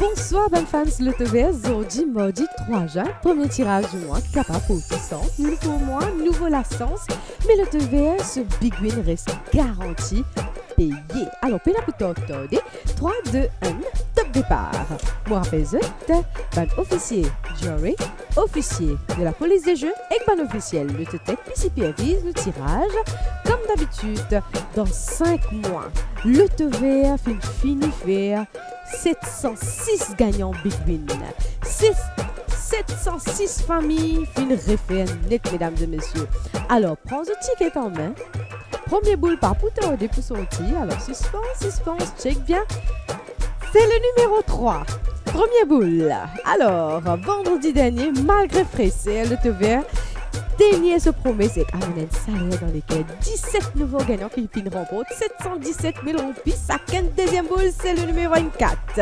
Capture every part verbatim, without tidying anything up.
Bonswar bann fans Lotovert, zordi mardi trwa zin, premie tiraz dimwa ki kapav pou ki sans, nou pou mwa, nouvo lasans, me Lotovert so Big Win res garanti peye. Alor, pena pou tarde, trwa, de, enn, top depar. Mo rapel zot, bann ofisie GRA, ofisie de la polis de ze ek bann ofisiel Lottotech pe siperviz nou tiraz, kom dabitid, dan sink mwa, Lotovert finn fini fer set san sis gagnan Big Win. Sis, set san sis fami finn refer net, medam e mesie. Alor, pran zot tiket an me. Premie boul pa pou tarde pou sorti, alor sispans, sispans, chek bien. Se le nimero trwa. Premie boul. Alor, vandredi dernie, malgre freser, Lotovert tenir so promes ek amenn enn saler dan leker diset nouvo gagnan ki finn ranport set san diset mil roupi sakenn. Deziem boul, se le nimero vennkat.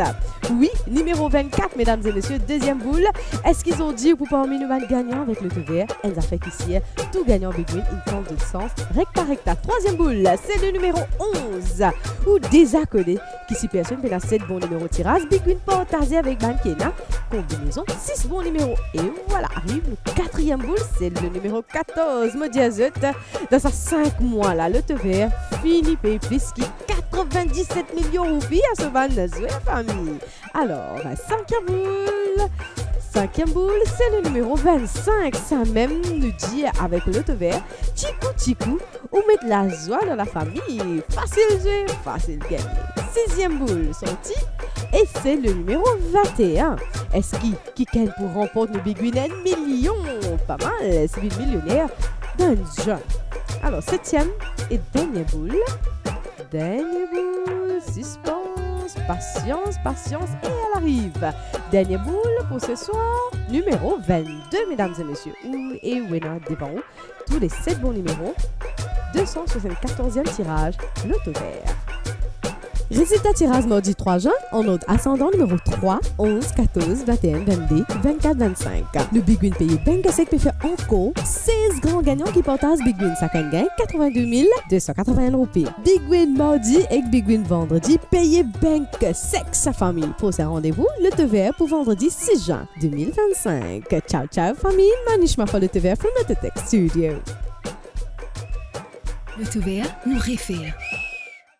Wi, nimero vennkat, medam e mesie, deziem boul. Eski zordi ou pou parmi nou bann gagnan avek Lotovert? Enn zafer ki sir, tou gagnan Big Win inn tant zot sans rekta rekta. Trwaziem boul, se le nimero onz. Ou deza kone ki si personn pena set bon nimero tiraz, Big Win partaze avek bann ki ena konbinezon sis bon nimero. E vwala, ariv nou katriem boul, se le nimero katorz. Mo dir zot, dan sa sink mwa la, Lotovert fini pey plis ki katrevendiset milion roupi a so bann zwer, fami. Alor, sinkiem boul. Sinkiem boul, se le nimero vennsink. Samem nou dir avek Lotovert, tikou tikou, ou met lazwa dan lafami. Fasil zwe, fasil gagne. Siziem boul sorti, e se le nimero venteen. Eski kikenn pou ranport nou Big Win enn milion? Pa mal, se vinn milioner dan enn zin. Alor, setiem e dernie boul. Dernie boul, sispans, pasians, pasians, e al ariv. Dernie boul pou se swar, nimero vennde, medam e mesie. Ou, e ou ena devan ou tou le set bon nimero, de san swasannkatorz tiraz Lotovert. Rezilta tiraz mardi trwa zin, an ord asandan, nimero trwa, onz, katorz, vennteen, vennde, vennkat, vennsink. Nou Big Win peye bang sek pe fer ankor sez gran gagnan ki partaz Big Win, sakenn gagn katrevende mil de san katrevenn roupi. Big Win mardi ek Big Win vandredi peye bang sek, sa fami. Prosin randevou Lotovert pou vandredi sis zin de mil vennsink. Tchao, tchao, fami. Manish Mafa, Lotovert from Lottotech Studio. Lotovert, nou refer.